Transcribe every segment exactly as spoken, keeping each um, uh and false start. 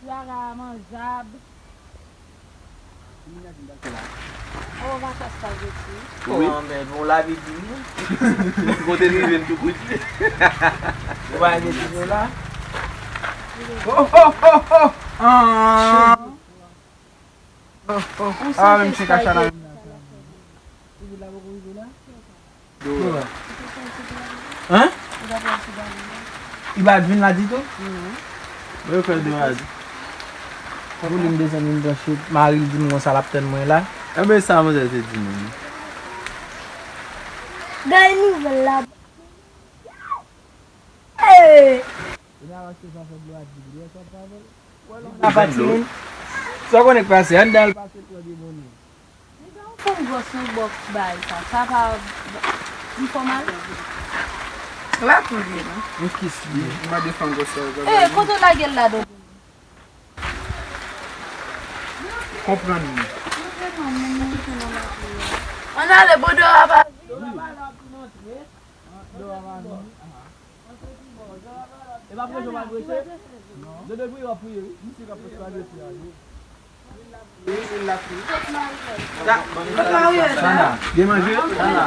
Rara manjab. Oh, va fè spageti. Wi. Bon, men bon, lavi di nou. Kote n rive n tou koute. Ou pa gen di nou la? Oh, oh, oh, oh! Ah! Oh, oh. Ah, menm chen kachala menm. Hein? Li pa t vin la ditou? Mwen yo fè dorad. Pou li m desann vin branche, mari l di m konsa l ap tann mwen la. Enben sa manzè te di nou. Gade nouvèl la. Hey! Ou ta rache sa fè dlo a di li, sa pa vre. Ou wè lè w ta pa timoun. Sa w konnen k pase, anndan al pase twò de monnen. Deja yon fanm gwòs yon bòks bay sa. Sa pa m fè w mal? L ap tonbe non. Yon kis li. M mande fanm gwòs sa. Eh, kote w lage l ladan? Konprann li. Ann ale, bon, Dora pa vini. E pa preche w al preche? Dodo priye w ap priye wi. Misye k ap fè spageti a wi. Wi, wi, l ap priye. Sana, gen manje? Sana.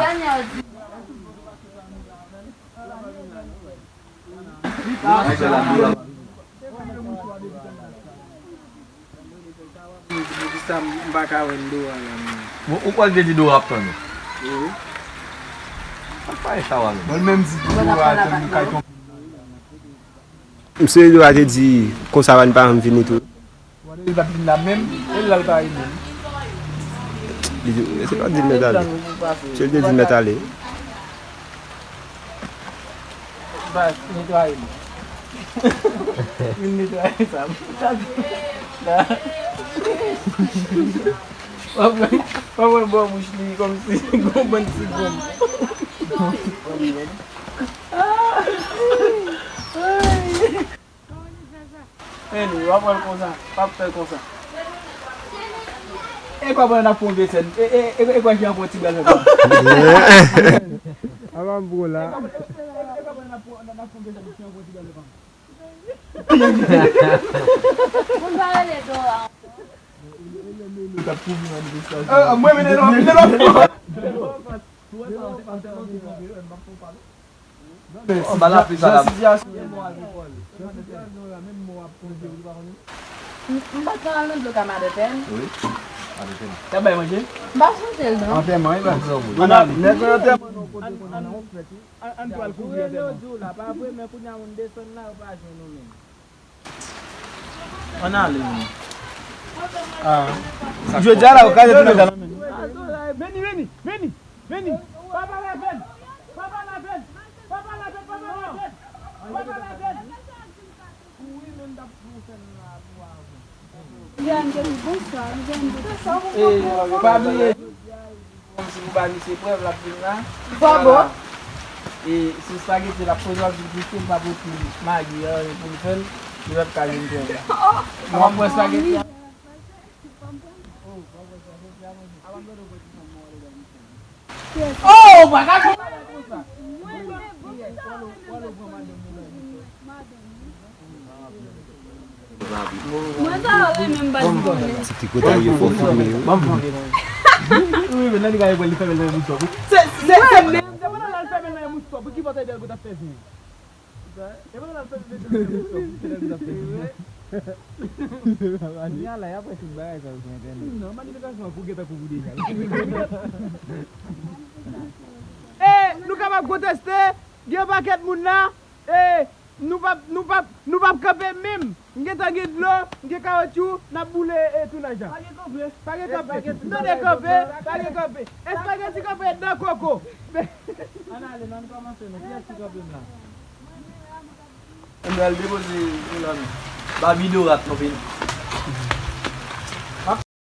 Bon, ou pral te di Dora ap tann ou? Wi. Sa k pa e sa w ap di? Mwen menm di Dora ap tann ou kay tonbe. Mesye Dora te di konsa pa n pa janm vini tou. Li pa t vin la menm, e l la l pa vini. Li di, se pa di l mèt ale. Se l te di l mèt ale. Baz, netwaye m. Vin netwaye sa. W ap wè, w ap wè bò bouch li kòmsi gon bann ti gonm. Anyway, w ap wè l konsa, w ap fè l konsa. E pa pandan n ap fè yon vye sèn, e, e, e, e pa jan pou ti bèl fè konsa. Apa m pou la. E pa pandan n ap fè, n ap fè yon vye sèn, ti jan pou ti bèl fè konsa. Moun pa rele Dora ankò. Mwen mennen non, mennen non. Jan sitiyasyon an ye. M pa t konn al nan dlo ka madanpèn. Wi, madanpèn. T ap bay manje? M pa sonje l non. Antèman, wi, baz. Nèg nan antèman non kote kounye a, ou fèt wi. Ann, ann pral kouvri antèman. Yo di w la, pa vre, men kounye a moun desann la, yo pa jwenn ou menm. Ann ale, men. Ah. Jodi a la, ou ka jwenn nan men. Vini, vini, vini, vini. Papa Lavèn, papa Lavèn, papa Lavèn, papa Lavèn, papa Lavèn. Kouri, men m t ap fè yon sèn la pou avè. Jèn de bonswa, jèn de. E, pa bliye. Kòmsi pou ba misye prèv l ap vin la. Vwala. E se spageti l ap poze w ap di l pito l pa pote magi an pou l fè l, li p ap ka vin fè l. Ou ap pran spageti a? Oh, ou pa ka konn bagay konsa. Mwen ta renmen m pa t konnen. Ti tripotay yo fò filme yo. Ban m filme mwen. Wi, men nan li ka epòl li fèmen nan yon bouch wi. Se, se, se menm. Se pandan l al fèmen nan yon bouch pou ki bòtay dèl pou t ap fè zen. Se pandan l al fèmen nan yon bouch pou ki bòtay dèl pou t ap fè zen. Kounye a la, y ap wè tout bagay sa yo sou entènèt. Non, manifestasyon an kou gentan kou kou deja. E, nou kapab konteste, gen yon pakèt moun la, e, Nou p ap, nou p ap, nou p ap kanpe menm. M gentan gen dlo, m gen kawotchou, n ap boule, e, tounaj la. Pa gen kanpe. Pa gen kanpe. M tande kanpe, pa gen kanpe. Espageti kanpe nan koko. Ann ale, non, ann kòmanse, non. Kiyès ki kanpe m la? Ann al depoze yon lòt. Baby Dora kanpe.